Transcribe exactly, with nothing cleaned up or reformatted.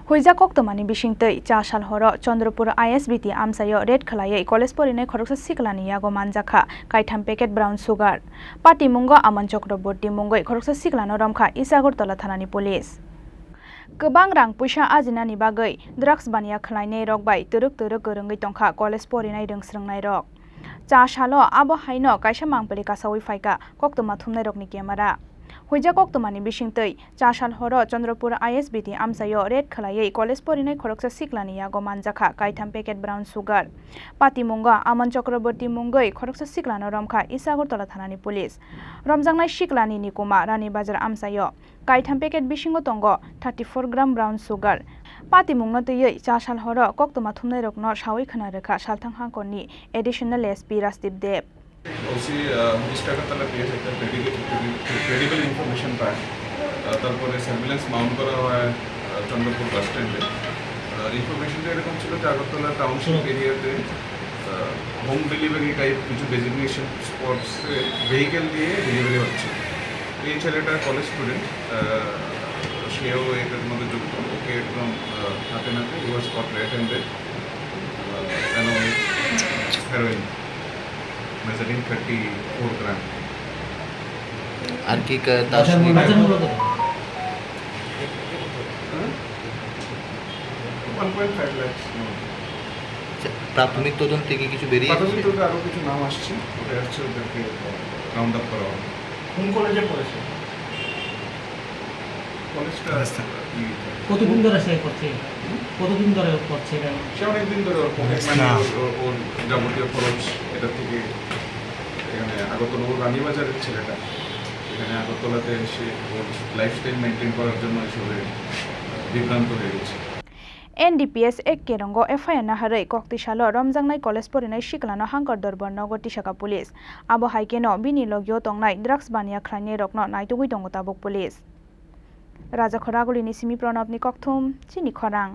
Huijak koktwmani bisingtwi cha sal horo Chandrapur I S B T amchaio raid khwlaiwi college porinai khoroksa siklani yago manjakha kaitham packet brown sugar. Patimungo Aman Chakraborty mungwi khoroksa siklano romkha East Agartala thanani police. Kwbang rang puisa ajinani bagwi drugs baniya khwlainai rok bai twrwk twrwk kwrwngwi tongkha college porinai rwngsrwngnai rok. Cha salo abo haino kaisa mangpili kasawi phaikha koktwma thumnai rokni camera. Huijak koktwmani bisingtwi cha sal horo Chandrapur I S B T amchaio raid khwlaiwi college porinai khoroksa siklani yago manjakha kaitham packet brown sugar. Patimungo Aman Chakraborty mungwi khoroksa siklano romkha East Agartala thanani police. Romjaknai siklani nikuma Rani Bazar amchaio kaitham packet bisingo tongo thirty four gram brown sugar. Patimungno twiwi cha sal horo koktwma thumnai rokno sawi khwna rwkha Salthang Hangkorni Additional S P Rajdeep Deb. OC, আহ, east Agartala PS একটা credible, credible information পায়। আহ, তারপরে surveillance Mount করা হয়, আহ, চন্দ্রপুর বাস স্ট্যান্ডে। আর ইনফরমেশনটা এরকম ছিল যে আগরতলা টাউনশিপ এরিয়াতে, আহ, হোম ডেলিভারি টাইপ কিছু ডেজিগনেশন স্পটসে ভেহিকেল দিয়ে ডেলিভারি হচ্ছে। এই ছেলেটা কলেজ স্টুডেন্ট, আহ, সেও এটার মধ্যে যুক্ত। ওকে একদম, আহ, হাতে নাতে he was caught red handed, ah, along with heroin measuring thirty four gram। আর কি কা-, তার বাজার সঙ্গে মূল্য, বাজার মূল্য কত? হ্যাঁ? One point five lakhs. আচ্ছা, প্রাথমিক তদন্তে কি কিছু বেরিয়ে প্রাথমিক এসেছে? তদন্তে আরো কিছু নাম আসছে, ওটা হচ্ছে ওদেরকে রাউন্ড আপ করা হবে। কোন কলেজে পড়েছে? কলেজটা আচ্ছা। ই, কতদিন ধরে সে করছে? হুম? কতদিন ধরে করছে এটা? সে অনেকদিন ধরে ওর পকেট মানি, না। ওর, ওর, ওর যাবতীয় খরচ এটা থেকে এখানে আগরতলা, ওর রানীবাজারের ছেলেটা। এখানে আগরতলাতে এসে ওর লাইফস্টাইল মেইনটেইন করার জন্য এসবে বিভ্রান্ত হয়ে গেছে। N D P S ek kerongo F I R naharwi koktwi salo romjaknai college porinai siklano Hangkor Dorbar nogo tisaka police. Abo hai kheno bini logio tongnai drugs baniya khwlainai rokno naitugwi tongo tabuk police. Rajakhor Agulini simi Pranabni kokthum, chini khorang.